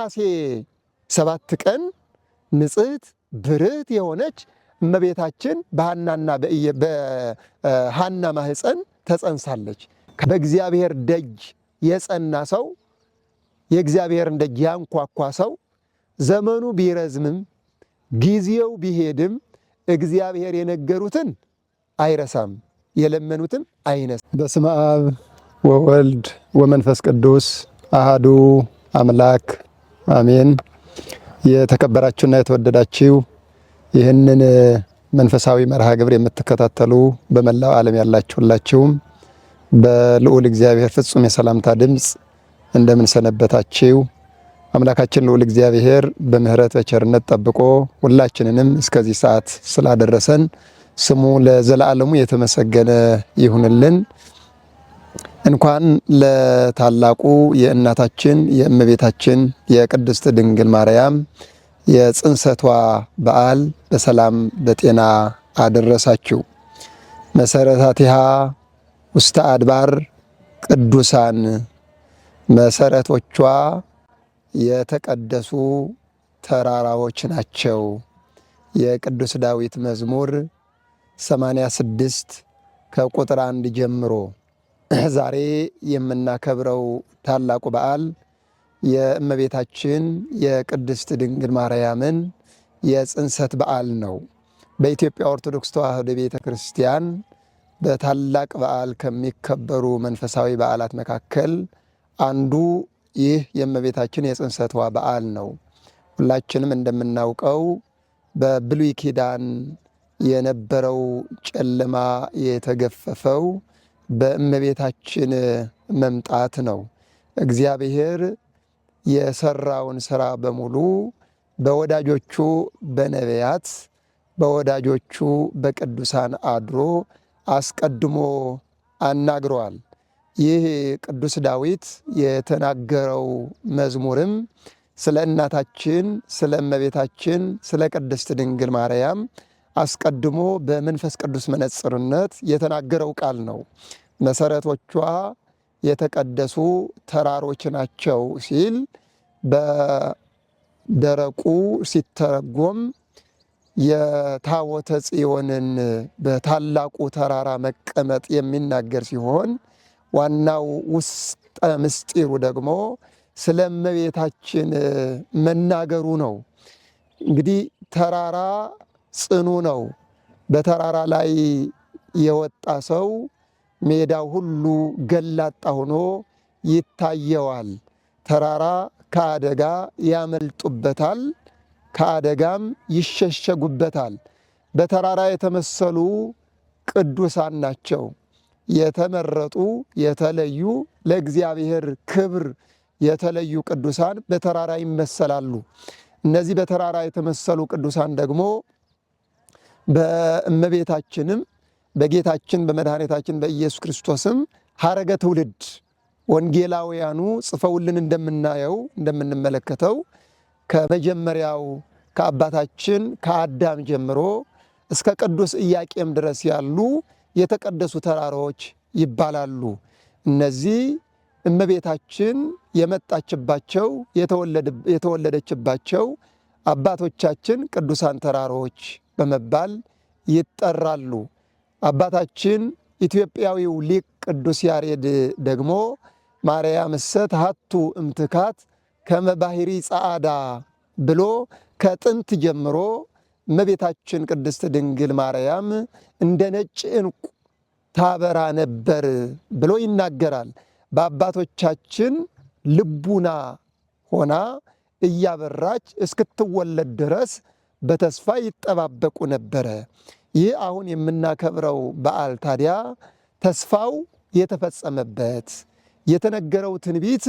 ነሐሴ 7 ቀን ንጽሕት ብርህት የሆነች እመቤታችን በሐናና በሐና ማህፀን ተጸንሳለች። በእግዚአብሔር ደጅ የጸና ሰው፣ የእግዚአብሔርን ደጅ ያንኳኳ ሰው ዘመኑ ቢረዝምም ጊዜው ቢሄድም እግዚአብሔር የነገሩትን አይረሳም፣ የለመኑትን አይነሳም። በስመ አብ ወወልድ ወመንፈስ ቅዱስ አሃዱ አምላክ አሜን። የተከበራችሁና የተወደዳችሁ ይህንን መንፈሳዊ መርሃ ግብር የምትከታተሉ በመላው ዓለም ያላችሁ ሁላችሁም በልዑል እግዚአብሔር ፍጹም የሰላምታ ድምፅ እንደምን ሰነበታችሁ? አምላካችን ልዑል እግዚአብሔር በምሕረት በቸርነት ጠብቆ ሁላችንንም እስከዚህ ሰዓት ስላደረሰን ስሙ ለዘላለሙ የተመሰገነ ይሁንልን። እንኳን ለታላቁ የእናታችን የእመቤታችን የቅድስት ድንግል ማርያም የጽንሰቷ በዓል በሰላም በጤና አደረሳችሁ። መሰረታቲሃ ውስተ አድባር ቅዱሳን፣ መሰረቶቿ የተቀደሱ ተራራዎች ናቸው። የቅዱስ ዳዊት መዝሙር 86 ከቁጥር 1 ጀምሮ። ዛሬ የምናከብረው ታላቁ በዓል የእመቤታችን የቅድስት ድንግል ማርያምን የጽንሰት በዓል ነው። በኢትዮጵያ ኦርቶዶክስ ተዋሕዶ ቤተ ክርስቲያን በታላቅ በዓል ከሚከበሩ መንፈሳዊ በዓላት መካከል አንዱ ይህ የእመቤታችን የጽንሰቷ በዓል ነው። ሁላችንም እንደምናውቀው በብሉይ ኪዳን የነበረው ጨለማ የተገፈፈው በእመቤታችን መምጣት ነው። እግዚአብሔር የሰራውን ስራ በሙሉ በወዳጆቹ በነቢያት፣ በወዳጆቹ በቅዱሳን አድሮ አስቀድሞ አናግረዋል። ይህ ቅዱስ ዳዊት የተናገረው መዝሙርም ስለ እናታችን፣ ስለ እመቤታችን፣ ስለ ቅድስት ድንግል ማርያም አስቀድሞ በመንፈስ ቅዱስ መነጽርነት የተናገረው ቃል ነው። መሰረቶቿ የተቀደሱ ተራሮች ናቸው ሲል በደረቁ ሲተረጎም የታቦተ ጽዮንን በታላቁ ተራራ መቀመጥ የሚናገር ሲሆን፣ ዋናው ውስጠ ምስጢሩ ደግሞ ስለ እመቤታችን መናገሩ ነው። እንግዲህ ተራራ ጽኑ ነው። በተራራ ላይ የወጣ ሰው ሜዳው ሁሉ ገላጣ ሆኖ ይታየዋል። ተራራ ከአደጋ ያመልጡበታል፣ ከአደጋም ይሸሸጉበታል። በተራራ የተመሰሉ ቅዱሳን ናቸው። የተመረጡ፣ የተለዩ፣ ለእግዚአብሔር ክብር የተለዩ ቅዱሳን በተራራ ይመሰላሉ። እነዚህ በተራራ የተመሰሉ ቅዱሳን ደግሞ በእመቤታችንም በጌታችን በመድኃኒታችን በኢየሱስ ክርስቶስም ሐረገ ትውልድ ወንጌላውያኑ ጽፈውልን እንደምናየው፣ እንደምንመለከተው ከመጀመሪያው ከአባታችን ከአዳም ጀምሮ እስከ ቅዱስ ኢያቄም ድረስ ያሉ የተቀደሱ ተራሮች ይባላሉ። እነዚህ እመቤታችን የመጣችባቸው፣ የተወለደችባቸው አባቶቻችን ቅዱሳን ተራሮች በመባል ይጠራሉ። አባታችን ኢትዮጵያዊው ሊቅ ቅዱስ ያሬድ ደግሞ ማርያም እሰት ሀቱ እምትካት ከመ ባሕሪ ጸዓዳ ብሎ ከጥንት ጀምሮ እመቤታችን ቅድስት ድንግል ማርያም እንደ ነጭ ዕንቁ ታበራ ነበር ብሎ ይናገራል። በአባቶቻችን ልቡና ሆና እያበራች እስክትወለድ ድረስ በተስፋ ይጠባበቁ ነበረ። ይህ አሁን የምናከብረው በዓል ታዲያ ተስፋው የተፈጸመበት፣ የተነገረው ትንቢት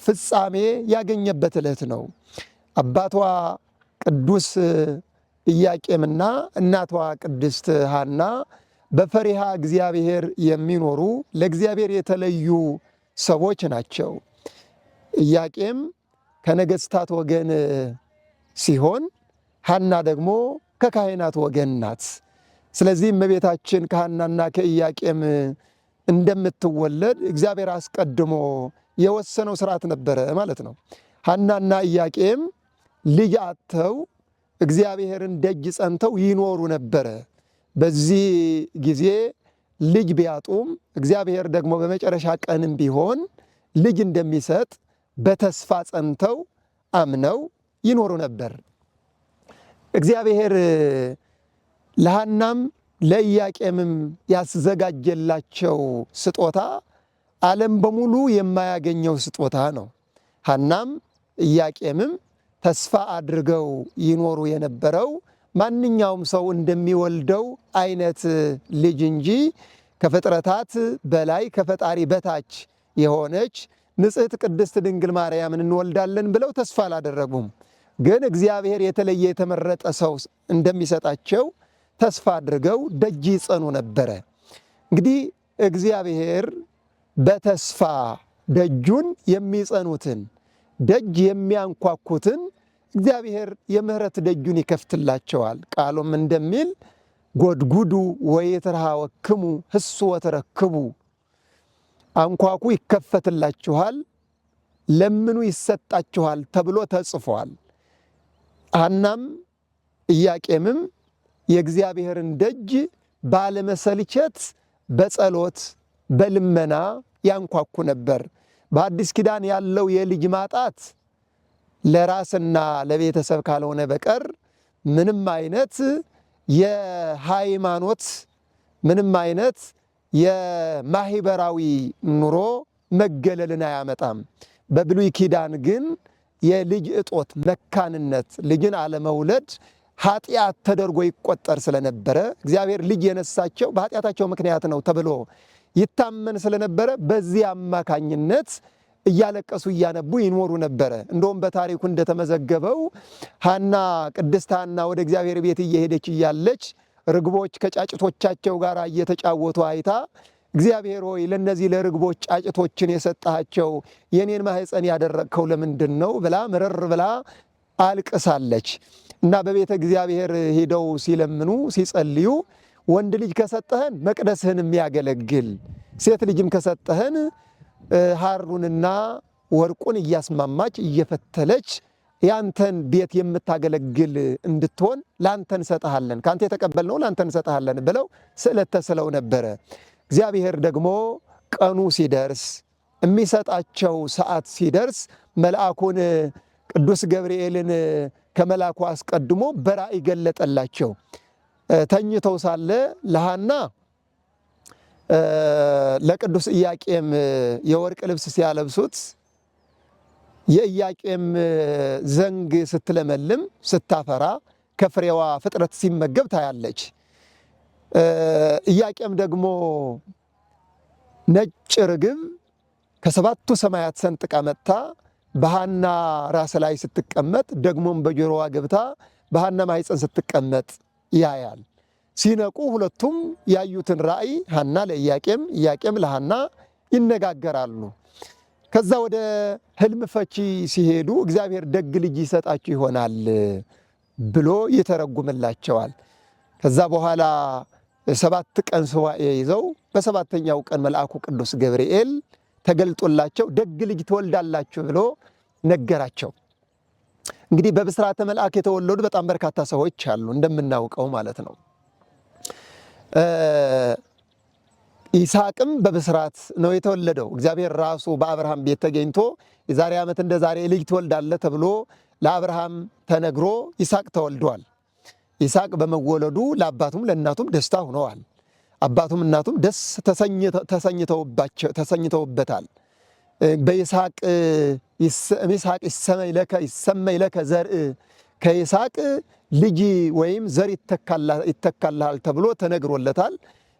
ፍጻሜ ያገኘበት ዕለት ነው። አባቷ ቅዱስ ኢያቄምና እናቷ ቅድስት ሐና በፈሪሃ እግዚአብሔር የሚኖሩ፣ ለእግዚአብሔር የተለዩ ሰዎች ናቸው። ኢያቄም ከነገስታት ወገን ሲሆን ሐና ደግሞ ከካህናት ወገን ናት። ስለዚህ እመቤታችን ከሐናና ከኢያቄም እንደምትወለድ እግዚአብሔር አስቀድሞ የወሰነው ስርዓት ነበረ ማለት ነው። ሐናና ኢያቄም ልጅ አጥተው እግዚአብሔርን ደጅ ጸንተው ይኖሩ ነበረ። በዚህ ጊዜ ልጅ ቢያጡም እግዚአብሔር ደግሞ በመጨረሻ ቀንም ቢሆን ልጅ እንደሚሰጥ በተስፋ ጸንተው አምነው ይኖሩ ነበር። እግዚአብሔር ለሐናም ለኢያቄምም ያዘጋጀላቸው ስጦታ ዓለም በሙሉ የማያገኘው ስጦታ ነው። ሐናም ኢያቄምም ተስፋ አድርገው ይኖሩ የነበረው ማንኛውም ሰው እንደሚወልደው አይነት ልጅ እንጂ ከፍጥረታት በላይ ከፈጣሪ በታች የሆነች ንጽሕት ቅድስት ድንግል ማርያምን እንወልዳለን ብለው ተስፋ አላደረጉም። ግን እግዚአብሔር የተለየ የተመረጠ ሰው እንደሚሰጣቸው ተስፋ አድርገው ደጅ ይጸኑ ነበረ። እንግዲህ እግዚአብሔር በተስፋ ደጁን የሚጸኑትን ደጅ የሚያንኳኩትን እግዚአብሔር የምሕረት ደጁን ይከፍትላቸዋል። ቃሉም እንደሚል ጎድጉዱ ወይትረኀወክሙ ህሱ ወትረክቡ፣ አንኳኩ ይከፈትላችኋል፣ ለምኑ ይሰጣችኋል ተብሎ ተጽፏል። ሐናም ኢያቄምም የእግዚአብሔርን ደጅ ባለመሰልቸት በጸሎት በልመና ያንኳኩ ነበር። በአዲስ ኪዳን ያለው የልጅ ማጣት ለራስና ለቤተሰብ ካልሆነ በቀር ምንም አይነት የሃይማኖት ምንም አይነት የማህበራዊ ኑሮ መገለልን አያመጣም። በብሉይ ኪዳን ግን የልጅ እጦት፣ መካንነት፣ ልጅን አለመውለድ ኃጢአት ተደርጎ ይቆጠር ስለነበረ እግዚአብሔር ልጅ የነሳቸው በኃጢአታቸው ምክንያት ነው ተብሎ ይታመን ስለነበረ በዚህ አማካኝነት እያለቀሱ እያነቡ ይኖሩ ነበረ። እንደውም በታሪኩ እንደተመዘገበው ሐና ቅድስት ሐና ወደ እግዚአብሔር ቤት እየሄደች እያለች ርግቦች ከጫጭቶቻቸው ጋር እየተጫወቱ አይታ እግዚአብሔር ሆይ ለእነዚህ ለርግቦች ጫጭቶችን የሰጣቸው የኔን ማህፀን ያደረግከው ለምንድን ነው ብላ ምርር ብላ አልቅሳለች። እና በቤተ እግዚአብሔር ሄደው ሲለምኑ ሲጸልዩ ወንድ ልጅ ከሰጠህን መቅደስህን የሚያገለግል ሴት ልጅም ከሰጠህን ሐሩንና ወርቁን እያስማማች እየፈተለች ያንተን ቤት የምታገለግል እንድትሆን ላንተ እንሰጥሃለን፣ ካንተ የተቀበልነው ላንተ እንሰጥሃለን ብለው ስዕለት ተስለው ነበረ። እግዚአብሔር ደግሞ ቀኑ ሲደርስ የሚሰጣቸው ሰዓት ሲደርስ መልአኩን ቅዱስ ገብርኤልን ከመልአኩ አስቀድሞ በራእይ ገለጠላቸው። ተኝተው ሳለ ለሐና ለቅዱስ ኢያቄም የወርቅ ልብስ ሲያለብሱት የኢያቄም ዘንግ ስትለመልም ስታፈራ ከፍሬዋ ፍጥረት ሲመገብ ታያለች። ኢያቄም ደግሞ ነጭ ርግብ ከሰባቱ ሰማያት ሰንጥቃ መጥታ በሐና ራስ ላይ ስትቀመጥ ደግሞም በጆሮዋ ገብታ በሐና ማኅፀን ስትቀመጥ ያያል። ሲነቁ ሁለቱም ያዩትን ራእይ ሐና ለኢያቄም ኢያቄም ለሐና ይነጋገራሉ። ከዛ ወደ ህልም ፈቺ ሲሄዱ እግዚአብሔር ደግ ልጅ ይሰጣችሁ ይሆናል ብሎ ይተረጉምላቸዋል። ከዛ በኋላ 7 ቀን ሱባኤ ይዘው በሰባተኛው ቀን መልአኩ ቅዱስ ገብርኤል ተገልጦላቸው ደግ ልጅ ትወልዳላችሁ ብሎ ነገራቸው። እንግዲህ በብስራተ መልአክ የተወለዱ በጣም በርካታ ሰዎች አሉ እንደምናውቀው ማለት ነው። ይስሐቅም በብስራት ነው የተወለደው። እግዚአብሔር ራሱ በአብርሃም ቤት ተገኝቶ የዛሬ ዓመት እንደ ዛሬ ልጅ ትወልዳለህ ተብሎ ለአብርሃም ተነግሮ ይስሐቅ ተወልዷል። ይስሐቅ በመወለዱ ለአባቱም ለእናቱም ደስታ ሆነዋል። አባቱም እናቱም ደስ ተሰኝተውበታል። በይስሐቅ ይሰመይ ለከ ዘርእ፣ ከይስሐቅ ልጅ ወይም ዘር ይተካልሃል ተብሎ ተነግሮለታል።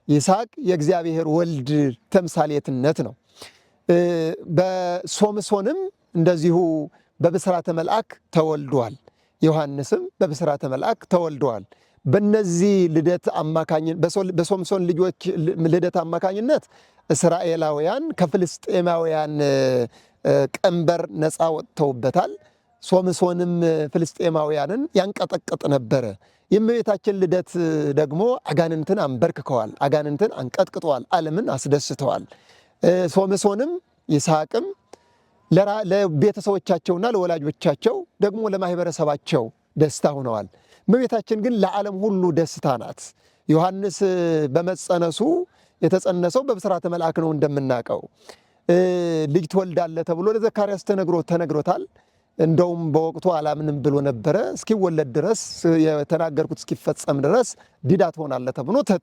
ይስሐቅ የእግዚአብሔር ወልድ ተምሳሌትነት ነው። በሶምሶንም እንደዚሁ በብስራተ መልአክ ተወልዷል። ዮሐንስም በብስራተ መልአክ ተወልደዋል። በነዚህ ልደት በሶምሶን ልጆች ልደት አማካኝነት እስራኤላውያን ከፍልስጤማውያን ቀንበር ነፃ ወጥተውበታል። ሶምሶንም ፍልስጤማውያንን ያንቀጠቅጥ ነበረ። የእመቤታችን ልደት ደግሞ አጋንንትን አንበርክከዋል፣ አጋንንትን አንቀጥቅጠዋል፣ ዓለምን አስደስተዋል። ሶምሶንም ይስሐቅም ለቤተሰቦቻቸውና ለወላጆቻቸው ደግሞ ለማህበረሰባቸው ደስታ ሆነዋል። እመቤታችን ግን ለዓለም ሁሉ ደስታ ናት። ዮሐንስ በመጸነሱ የተጸነሰው በብስራተ መልአክ ነው እንደምናውቀው። ልጅ ትወልዳለህ ተብሎ ለዘካርያስ ተነግሮታል። እንደውም በወቅቱ አላምንም ብሎ ነበረ። እስኪወለድ ድረስ የተናገርኩት እስኪፈጸም ድረስ ዲዳ ትሆናለህ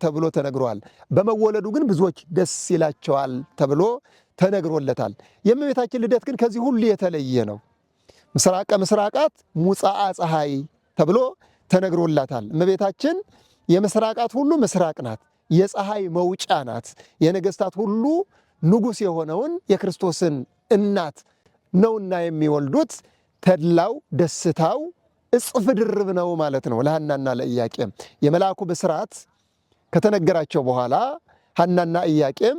ተብሎ ተነግሯል። በመወለዱ ግን ብዙዎች ደስ ይላቸዋል ተብሎ ተነግሮለታል። የእመቤታችን ልደት ግን ከዚህ ሁሉ የተለየ ነው። ምስራቀ ምስራቃት ሙፃአ ፀሐይ ተብሎ ተነግሮላታል። እመቤታችን የምስራቃት ሁሉ ምስራቅ ናት፣ የፀሐይ መውጫ ናት። የነገስታት ሁሉ ንጉሥ የሆነውን የክርስቶስን እናት ነውና የሚወልዱት ተድላው ደስታው እጽፍ ድርብ ነው ማለት ነው። ለሐናና ለኢያቄም የመልአኩ ብስራት ከተነገራቸው በኋላ ሐናና ኢያቄም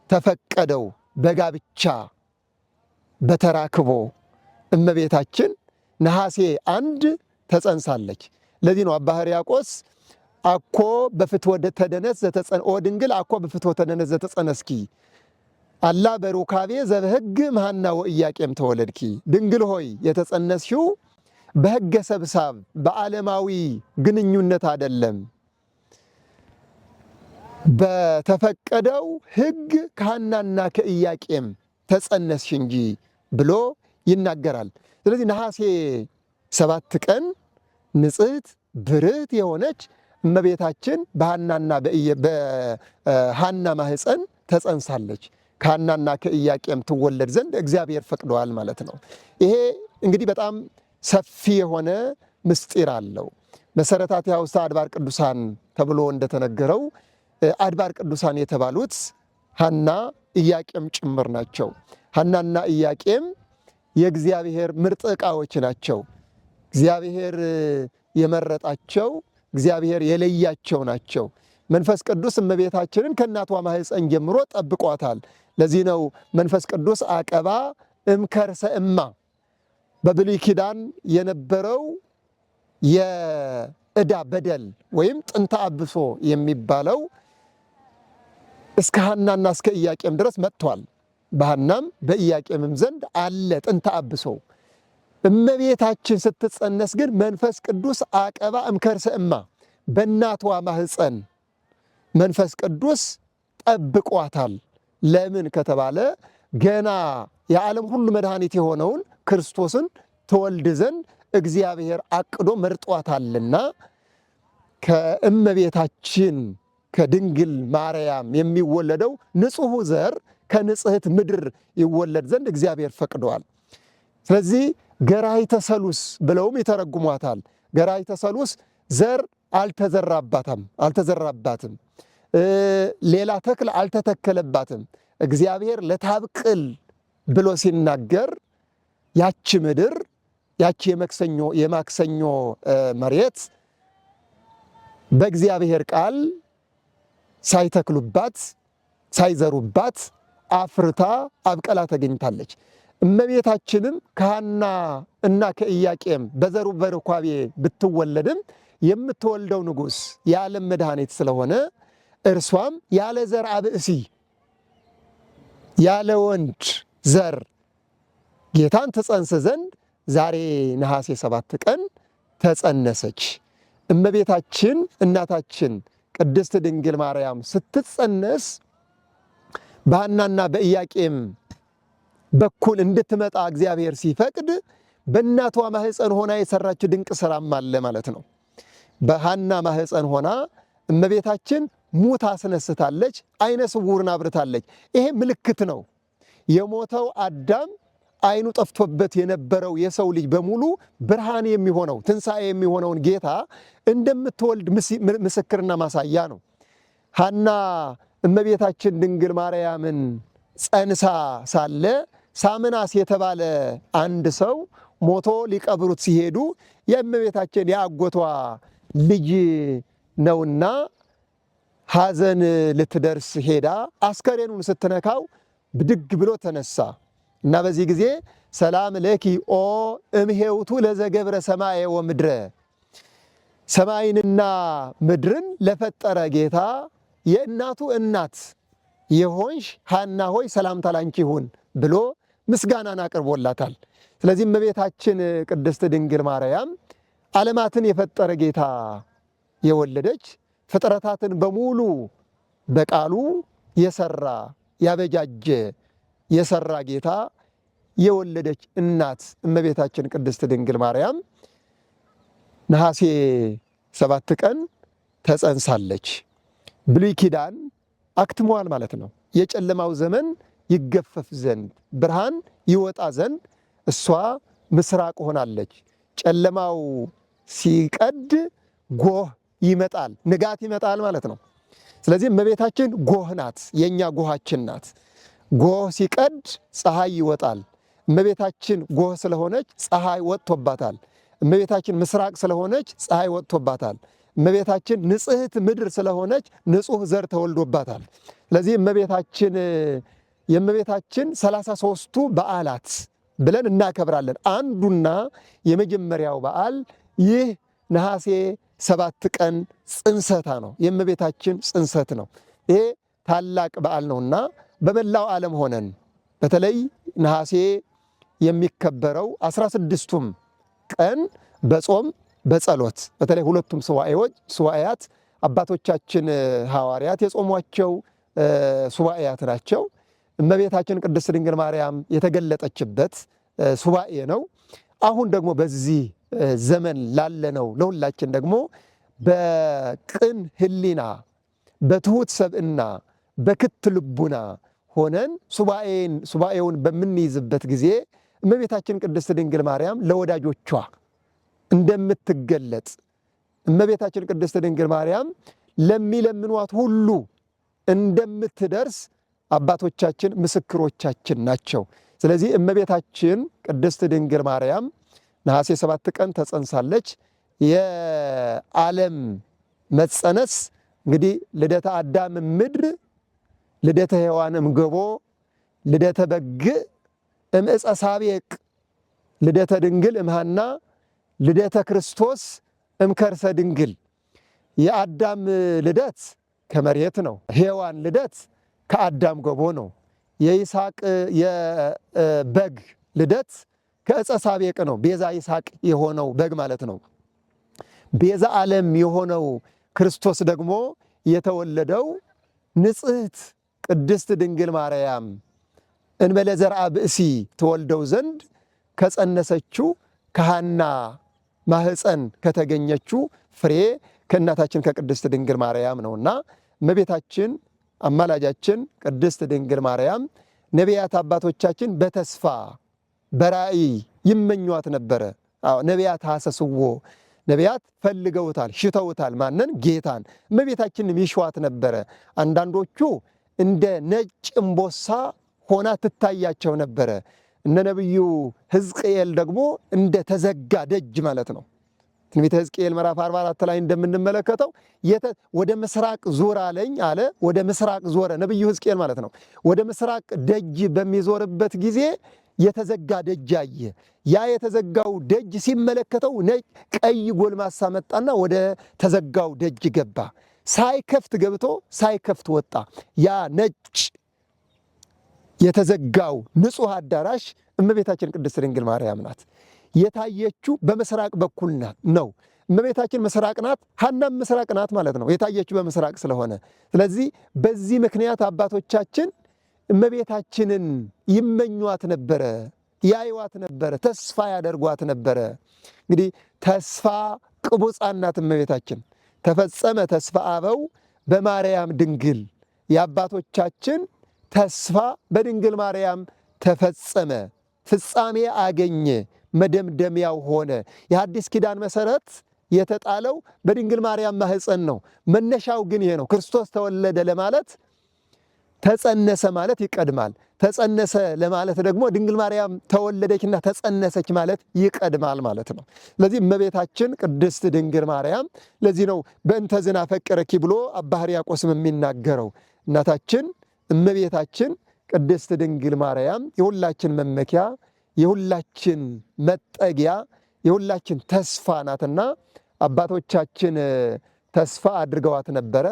በተፈቀደው በጋብቻ በተራክቦ እመቤታችን ነሐሴ 1 ተጸንሳለች። ለዚህ ነው አባ ሕርያቆስ አኮ በፍትወ ተደነስ ዘተጸን ኦ ድንግል አኮ በፍትወ ተደነስ ዘተጸነስኪ አላ በሩካቤ ዘበሕግ እምሐና ወኢያቄም ተወለድኪ። ድንግል ሆይ የተጸነስሽው በሕገ ሰብሳብ በዓለማዊ ግንኙነት አይደለም፣ በተፈቀደው ሕግ ከሐናና ከኢያቄም ተጸነስሽ እንጂ ብሎ ይናገራል። ስለዚህ ነሐሴ 7 ቀን ንጽሕት ብርህት የሆነች እመቤታችን በሐናና በሐና ማህፀን ተጸንሳለች። ከሐናና ከኢያቄም ትወለድ ዘንድ እግዚአብሔር ፈቅደዋል ማለት ነው። ይሄ እንግዲህ በጣም ሰፊ የሆነ ምስጢር አለው። መሰረታቲሃ ውስተ አድባር ቅዱሳን ተብሎ እንደተነገረው አድባር ቅዱሳን የተባሉት ሐና ኢያቄም ጭምር ናቸው። ሐናና ኢያቄም የእግዚአብሔር ምርጥ ዕቃዎች ናቸው። እግዚአብሔር የመረጣቸው፣ እግዚአብሔር የለያቸው ናቸው። መንፈስ ቅዱስ እመቤታችንን ከእናቷ ማህፀን ጀምሮ ጠብቋታል። ለዚህ ነው መንፈስ ቅዱስ አቀባ እምከርሰ እማ። በብሉይ ኪዳን የነበረው የዕዳ በደል ወይም ጥንተ አብሶ የሚባለው እስከ ሐናና እስከ ኢያቄም ድረስ መጥቷል። በሐናም በኢያቄምም ዘንድ አለ ጥንተ አብሶ። እመቤታችን ስትጸነስ ግን መንፈስ ቅዱስ አቀባ እምከርሰ እማ፣ በእናቷ ማህፀን መንፈስ ቅዱስ ጠብቋታል። ለምን ከተባለ ገና የዓለም ሁሉ መድኃኒት የሆነውን ክርስቶስን ትወልድ ዘንድ እግዚአብሔር አቅዶ መርጧታልና ከእመቤታችን ከድንግል ማርያም የሚወለደው ንጹሑ ዘር ከንጽሕት ምድር ይወለድ ዘንድ እግዚአብሔር ፈቅደዋል። ስለዚህ ገራህተ ሰሉስ ብለውም ይተረጉሟታል። ገራህተ ሰሉስ ዘር አልተዘራባትም፣ ሌላ ተክል አልተተከለባትም። እግዚአብሔር ለታብቅል ብሎ ሲናገር ያቺ ምድር ያቺ የማክሰኞ መሬት በእግዚአብሔር ቃል ሳይተክሉባት ሳይዘሩባት አፍርታ አብቀላ ተገኝታለች። እመቤታችንም ከሐና እና ከኢያቄም በዘሩ በርኳቤ ብትወለድም የምትወልደው ንጉሥ የዓለም መድኃኒት ስለሆነ እርሷም ያለ ዘር አብእሲ ያለ ወንድ ዘር ጌታን ትጸንስ ዘንድ ዛሬ ነሐሴ 7 ቀን ተጸነሰች። እመቤታችን እናታችን ቅድስት ድንግል ማርያም ስትጸነስ በሐናና በኢያቄም በኩል እንድትመጣ እግዚአብሔር ሲፈቅድ በእናቷ ማህፀን ሆና የሰራችው ድንቅ ስራም አለ ማለት ነው። በሐና ማህፀን ሆና እመቤታችን ሙት አስነስታለች፣ አይነ ስውርን አብርታለች። ይሄ ምልክት ነው። የሞተው አዳም አይኑ ጠፍቶበት የነበረው የሰው ልጅ በሙሉ ብርሃን የሚሆነው ትንሣኤ የሚሆነውን ጌታ እንደምትወልድ ምስክርና ማሳያ ነው። ሐና እመቤታችን ድንግል ማርያምን ጸንሳ ሳለ ሳምናስ የተባለ አንድ ሰው ሞቶ ሊቀብሩት ሲሄዱ የእመቤታችን የአጎቷ ልጅ ነውና ሐዘን ልትደርስ ሄዳ አስከሬኑን ስትነካው ብድግ ብሎ ተነሳ እና በዚህ ጊዜ ሰላም ለኪ ኦ እምሄውቱ ለዘገብረ ሰማየ ወምድረ፣ ሰማይንና ምድርን ለፈጠረ ጌታ የእናቱ እናት የሆንሽ ሐና ሆይ ሰላምታ ላንቺ ይሁን ብሎ ምስጋናን አቅርቦላታል። ስለዚህ እመቤታችን ቅድስት ድንግል ማርያም ዓለማትን የፈጠረ ጌታ የወለደች፣ ፍጥረታትን በሙሉ በቃሉ የሰራ፣ ያበጃጀ፣ የሰራ ጌታ የወለደች እናት እመቤታችን ቅድስት ድንግል ማርያም ነሐሴ 7 ቀን ተጸንሳለች። ብሉይ ኪዳን አክትሟል ማለት ነው። የጨለማው ዘመን ይገፈፍ ዘንድ፣ ብርሃን ይወጣ ዘንድ እሷ ምስራቅ ሆናለች። ጨለማው ሲቀድ ጎህ ይመጣል፣ ንጋት ይመጣል ማለት ነው። ስለዚህ እመቤታችን ጎህ ናት፣ የኛ ጎሃችን ናት። ጎህ ሲቀድ ፀሐይ ይወጣል። እመቤታችን ጎህ ስለሆነች ፀሐይ ወጥቶባታል። እመቤታችን ምስራቅ ስለሆነች ፀሐይ ወጥቶባታል። እመቤታችን ንጽሕት ምድር ስለሆነች ንጹሕ ዘር ተወልዶባታል። ስለዚህ የእመቤታችን 33ቱ በዓላት ብለን እናከብራለን። አንዱና የመጀመሪያው በዓል ይህ ነሐሴ 7 ቀን ጽንሰታ ነው። የእመቤታችን ጽንሰት ነው። ይሄ ታላቅ በዓል ነውና በመላው ዓለም ሆነን በተለይ ነሐሴ የሚከበረው 16ቱም ቀን በጾም በጸሎት፣ በተለይ ሁለቱም ሱባኤያት አባቶቻችን ሐዋርያት የጾሟቸው ሱባኤያት ናቸው። እመቤታችን ቅድስት ድንግል ማርያም የተገለጠችበት ሱባኤ ነው። አሁን ደግሞ በዚህ ዘመን ላለነው ለሁላችን ደግሞ በቅን ሕሊና፣ በትሁት ሰብእና፣ በክት ልቡና ሆነን ሱባኤውን በምንይዝበት ጊዜ እመቤታችን ቅድስት ድንግል ማርያም ለወዳጆቿ እንደምትገለጥ፣ እመቤታችን ቅድስት ድንግል ማርያም ለሚለምኗት ሁሉ እንደምትደርስ አባቶቻችን ምስክሮቻችን ናቸው። ስለዚህ እመቤታችን ቅድስት ድንግል ማርያም ነሐሴ 7 ቀን ተጸንሳለች። የዓለም መጸነስ እንግዲህ ልደተ አዳም ምድር፣ ልደተ ሔዋን እምገቦ፣ ልደተ በግዕ እምዕፀ ሳቤቅ፣ ልደተ ድንግል እምሃና፣ ልደተ ክርስቶስ እምከርሰ ድንግል። የአዳም ልደት ከመሬት ነው። ሔዋን ልደት ከአዳም ገቦ ነው። የይስሐቅ የበግ ልደት ከዕፀ ሳቤቅ ነው። ቤዛ ይስሐቅ የሆነው በግ ማለት ነው። ቤዛ ዓለም የሆነው ክርስቶስ ደግሞ የተወለደው ንጽሕት ቅድስት ድንግል ማርያም እንበለ ዘርአ ብእሲ ተወልደው ዘንድ ከጸነሰችው ከሐና ማህፀን ከተገኘችው ፍሬ ከእናታችን ከቅድስት ድንግል ማርያም ነውና እመቤታችን አማላጃችን ቅድስት ድንግል ማርያም ነቢያት አባቶቻችን በተስፋ በራእይ ይመኟት ነበረ። አዎ፣ ነቢያት ሐሰስዎ፣ ነቢያት ፈልገውታል፣ ሽተውታል። ማንን? ጌታን። እመቤታችንም ይሿት ነበረ። አንዳንዶቹ እንደ ነጭ እምቦሳ ሆና ትታያቸው ነበረ። እነ ነቢዩ ሕዝቅኤል ደግሞ እንደ ተዘጋ ደጅ ማለት ነው። ትንቢተ ሕዝቅኤል ምዕራፍ 44 ላይ እንደምንመለከተው ወደ ምስራቅ ዞር አለኝ አለ። ወደ ምስራቅ ዞረ ነቢዩ ሕዝቅኤል ማለት ነው። ወደ ምስራቅ ደጅ በሚዞርበት ጊዜ የተዘጋ ደጅ አየ። ያ የተዘጋው ደጅ ሲመለከተው ነጭ ቀይ ጎልማሳ መጣና ወደ ተዘጋው ደጅ ገባ። ሳይከፍት ገብቶ ሳይከፍት ወጣ። ያ ነጭ የተዘጋው ንጹሕ አዳራሽ እመቤታችን ቅድስት ድንግል ማርያም ናት። የታየችው በምስራቅ በኩል ናት ነው። እመቤታችን ምስራቅ ናት፣ ሐናም ምስራቅ ናት ማለት ነው። የታየችው በምስራቅ ስለሆነ፣ ስለዚህ በዚህ ምክንያት አባቶቻችን እመቤታችንን ይመኟት ነበረ፣ ያዩዋት ነበረ፣ ተስፋ ያደርጓት ነበረ። እንግዲህ ተስፋ ቅቡፃን ናት እመቤታችን። ተፈጸመ ተስፋ አበው በማርያም ድንግል፣ የአባቶቻችን ተስፋ በድንግል ማርያም ተፈጸመ፣ ፍጻሜ አገኘ፣ መደምደሚያው ሆነ። የሐዲስ ኪዳን መሰረት የተጣለው በድንግል ማርያም ማህፀን ነው። መነሻው ግን ይሄ ነው። ክርስቶስ ተወለደ ለማለት ተጸነሰ ማለት ይቀድማል። ተጸነሰ ለማለት ደግሞ ድንግል ማርያም ተወለደችና ተጸነሰች ማለት ይቀድማል ማለት ነው። ስለዚህ እመቤታችን ቅድስት ድንግል ማርያም ለዚህ ነው በእንተ ዝናፈቅረኪ ብሎ አባ ሕርያቆስም የሚናገረው። እናታችን እመቤታችን ቅድስት ድንግል ማርያም የሁላችን መመኪያ፣ የሁላችን መጠጊያ፣ የሁላችን ተስፋ ናትና አባቶቻችን ተስፋ አድርገዋት ነበረ።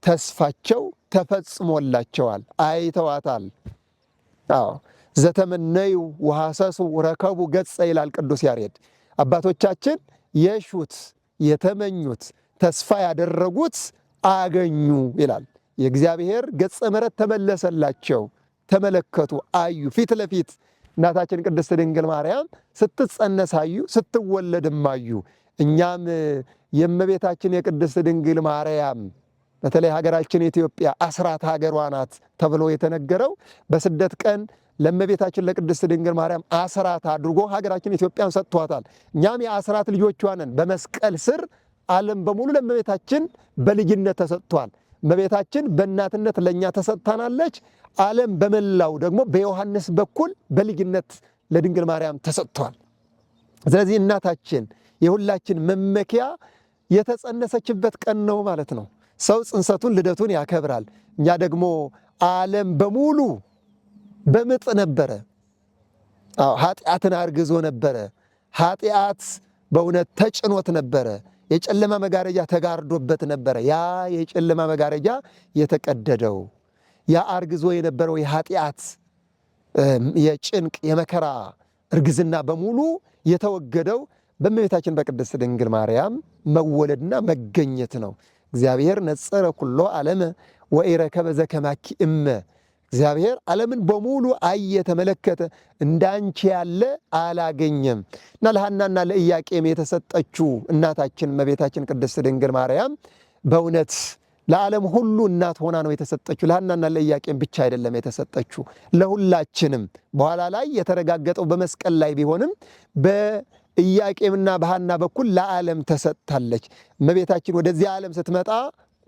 ተስፋቸው ተፈጽሞላቸዋል፣ አይተዋታል። አዎ ዘተመነዩ ወሐሰሱ ረከቡ ገጸ ይላል ቅዱስ ያሬድ። አባቶቻችን የሹት የተመኙት ተስፋ ያደረጉት አገኙ ይላል። የእግዚአብሔር ገጸ ምሕረት ተመለሰላቸው፣ ተመለከቱ፣ አዩ። ፊት ለፊት እናታችን ቅድስት ድንግል ማርያም ስትጸነስ አዩ፣ ስትወለድም አዩ። እኛም የእመቤታችን የቅድስት ድንግል ማርያም በተለይ ሀገራችን ኢትዮጵያ አስራት ሀገሯ ናት ተብሎ የተነገረው በስደት ቀን ለእመቤታችን ለቅድስት ድንግል ማርያም አስራት አድርጎ ሀገራችን ኢትዮጵያን ሰጥቷታል። እኛም የአስራት ልጆቿ ነን። በመስቀል ስር ዓለም በሙሉ ለእመቤታችን በልጅነት ተሰጥቷል። እመቤታችን በእናትነት ለእኛ ተሰጥታናለች። ዓለም በመላው ደግሞ በዮሐንስ በኩል በልጅነት ለድንግል ማርያም ተሰጥቷል። ስለዚህ እናታችን የሁላችን መመኪያ የተጸነሰችበት ቀን ነው ማለት ነው። ሰው ጽንሰቱን ልደቱን ያከብራል። እኛ ደግሞ ዓለም በሙሉ በምጥ ነበረ። አዎ ኃጢአትን አርግዞ ነበረ። ኃጢአት በእውነት ተጭኖት ነበረ። የጨለማ መጋረጃ ተጋርዶበት ነበረ። ያ የጨለማ መጋረጃ የተቀደደው ያ አርግዞ የነበረው የኃጢአት የጭንቅ የመከራ እርግዝና በሙሉ የተወገደው በእመቤታችን በቅድስት ድንግል ማርያም መወለድና መገኘት ነው። እግዚአብሔር ነጸረ ኩሎ ዓለመ ወኢረከበ ዘከማኪ እመ። እግዚአብሔር ዓለምን በሙሉ አየ፣ ተመለከተ፣ እንዳንቺ ያለ አላገኘም። እና ለሐናና ለኢያቄም የተሰጠችው እናታችን እመቤታችን ቅድስት ድንግል ማርያም በእውነት ለዓለም ሁሉ እናት ሆና ነው የተሰጠችው። ለሐናና ለኢያቄም ብቻ አይደለም የተሰጠችው፣ ለሁላችንም። በኋላ ላይ የተረጋገጠው በመስቀል ላይ ቢሆንም በኢያቄምና በሐና በኩል ለዓለም ተሰጥታለች። እመቤታችን ወደዚህ ዓለም ስትመጣ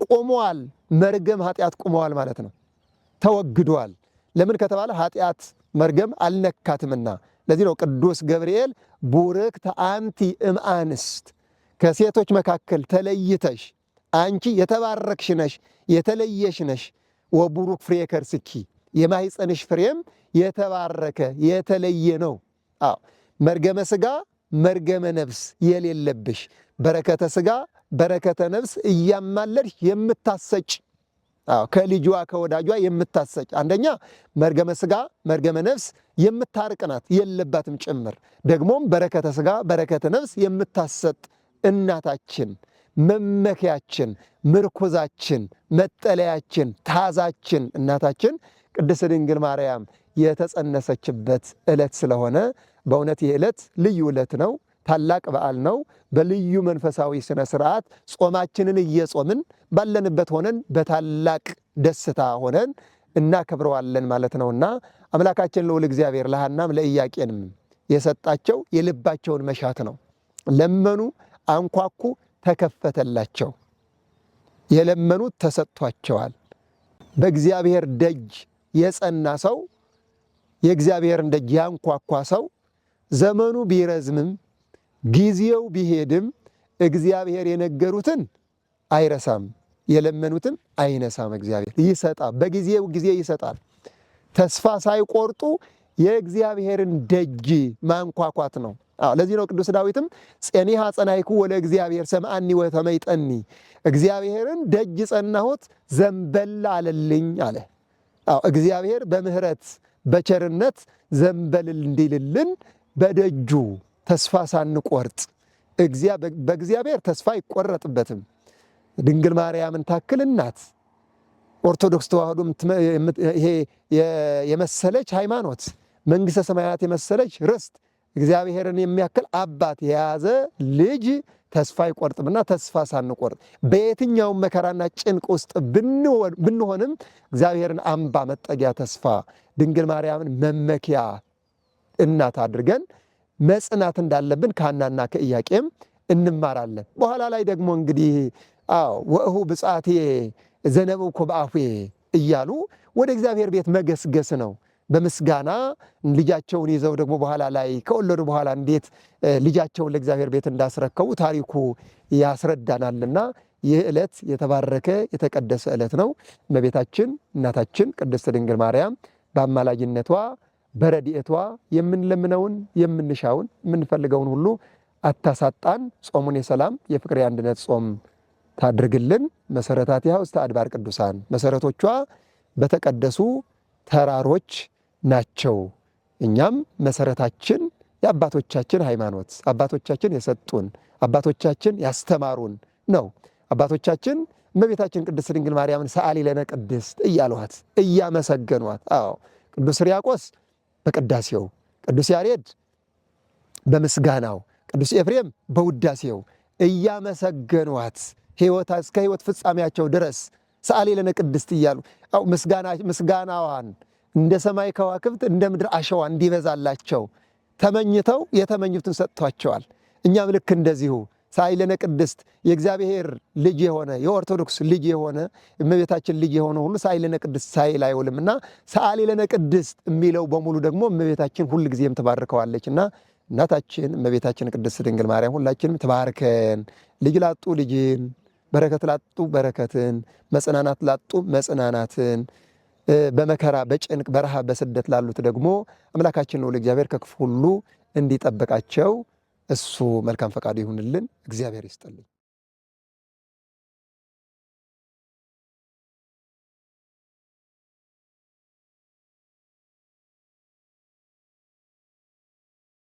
ቆመዋል፣ መርገም ኃጢአት ቆመዋል ማለት ነው፣ ተወግዷል። ለምን ከተባለ ኃጢአት መርገም አልነካትምና። ለዚህ ነው ቅዱስ ገብርኤል ቡርክት አንቲ እምአንስት፣ ከሴቶች መካከል ተለይተሽ አንቺ የተባረክሽ ነሽ፣ የተለየሽ ነሽ። ወቡሩክ ፍሬ ከርስኪ፣ የማኅፀንሽ ፍሬም የተባረከ የተለየ ነው። አዎ መርገመ ሥጋ መርገመ ነፍስ የሌለብሽ፣ በረከተ ሥጋ በረከተ ነፍስ እያማለድሽ የምታሰጭ፣ አዎ ከልጇ ከወዳጇ የምታሰጭ፣ አንደኛ መርገመ ሥጋ መርገመ ነፍስ የምታርቅ ናት የለባትም ጭምር፣ ደግሞም በረከተ ሥጋ በረከተ ነፍስ የምታሰጥ እናታችን፣ መመኪያችን፣ ምርኩዛችን፣ መጠለያችን፣ ታዛችን እናታችን ቅድስት ድንግል ማርያም የተጸነሰችበት ዕለት ስለሆነ በእውነት ይህ ዕለት ልዩ ዕለት ነው። ታላቅ በዓል ነው። በልዩ መንፈሳዊ ስነ ስርዓት ጾማችንን እየጾምን ባለንበት ሆነን በታላቅ ደስታ ሆነን እናከብረዋለን ማለት ነውና አምላካችን ልዑል እግዚአብሔር ለሐናም ለኢያቄምም የሰጣቸው የልባቸውን መሻት ነው። ለመኑ፣ አንኳኩ፣ ተከፈተላቸው። የለመኑት ተሰጥቷቸዋል። በእግዚአብሔር ደጅ የጸና ሰው፣ የእግዚአብሔርን ደጅ ያንኳኳ ሰው ዘመኑ ቢረዝምም ጊዜው ቢሄድም እግዚአብሔር የነገሩትን አይረሳም፣ የለመኑትን አይነሳም። እግዚአብሔር ይሰጣል፣ በጊዜው ጊዜ ይሰጣል። ተስፋ ሳይቆርጡ የእግዚአብሔርን ደጅ ማንኳኳት ነው። አዎ ለዚህ ነው ቅዱስ ዳዊትም ጸኒሐ ጸናይኩ ወለ እግዚአብሔር ሰምዓኒ ወተመይጠኒ፣ እግዚአብሔርን ደጅ ጸናሁት ዘንበል አለልኝ አለ። አዎ እግዚአብሔር በምሕረት በቸርነት ዘንበል እንዲልልን በደጁ ተስፋ ሳንቆርጥ፣ በእግዚአብሔር ተስፋ አይቆረጥበትም። ድንግል ማርያምን ታክል እናት፣ ኦርቶዶክስ ተዋህዶ ይሄ የመሰለች ሃይማኖት፣ መንግሥተ ሰማያት የመሰለች ርስት፣ እግዚአብሔርን የሚያክል አባት የያዘ ልጅ ተስፋ አይቆርጥምና ተስፋ ሳንቆርጥ በየትኛውም መከራና ጭንቅ ውስጥ ብንሆንም እግዚአብሔርን አምባ መጠጊያ ተስፋ፣ ድንግል ማርያምን መመኪያ እናት አድርገን መጽናት እንዳለብን ከሐናና ከኢያቄም እንማራለን። በኋላ ላይ ደግሞ እንግዲህ አዎ ወእሁ ብጻቴ ዘነበብኩ በአፌ እያሉ ወደ እግዚአብሔር ቤት መገስገስ ነው። በምስጋና ልጃቸውን ይዘው ደግሞ በኋላ ላይ ከወለዱ በኋላ እንዴት ልጃቸውን ለእግዚአብሔር ቤት እንዳስረከቡ ታሪኩ ያስረዳናልና ይህ ዕለት የተባረከ የተቀደሰ ዕለት ነው። እመቤታችን እናታችን ቅድስት ድንግል ማርያም በአማላጅነቷ በረድኤቷ የምንለምነውን የምንሻውን የምንፈልገውን ሁሉ አታሳጣን። ጾሙን የሰላም የፍቅር የአንድነት ጾም ታድርግልን። መሰረታቲሃ ውስተ አድባር ቅዱሳን፣ መሰረቶቿ በተቀደሱ ተራሮች ናቸው። እኛም መሰረታችን የአባቶቻችን ሃይማኖት፣ አባቶቻችን የሰጡን፣ አባቶቻችን ያስተማሩን ነው። አባቶቻችን እመቤታችን ቅድስት ድንግል ማርያምን ሰአሊ ለነ ቅድስት እያሏት እያመሰገኗት። አዎ ቅዱስ ሕርያቆስ በቅዳሴው፣ ቅዱስ ያሬድ በምስጋናው፣ ቅዱስ ኤፍሬም በውዳሴው እያመሰገኗት ሕይወት እስከ ሕይወት ፍጻሜያቸው ድረስ ሰአሊ ለነ ቅድስት እያሉ ምስጋናዋን እንደ ሰማይ ከዋክብት እንደ ምድር አሸዋ እንዲበዛላቸው ተመኝተው የተመኙትን ሰጥቷቸዋል። እኛም ልክ እንደዚሁ ሰአሊ ለነ ቅድስት የእግዚአብሔር ልጅ የሆነ፣ የኦርቶዶክስ ልጅ የሆነ፣ እመቤታችን ልጅ የሆነ ሁሉ ሰአሊ ለነ ቅድስት ሳይል አይውልምና ሰአሊ ለነ ቅድስት የሚለው በሙሉ ደግሞ እመቤታችን ሁል ጊዜም ትባርከዋለች እና እናታችን እመቤታችን ቅድስት ድንግል ማርያም ሁላችንም ትባርከን። ልጅ ላጡ ልጅን፣ በረከት ላጡ በረከትን፣ መጽናናት ላጡ መጽናናትን፣ በመከራ በጭንቅ በረሃብ በስደት ላሉት ደግሞ አምላካችን ልዑል እግዚአብሔር ከክፉ ሁሉ እንዲጠብቃቸው እሱ መልካም ፈቃዱ ይሁንልን። እግዚአብሔር ይስጥልኝ።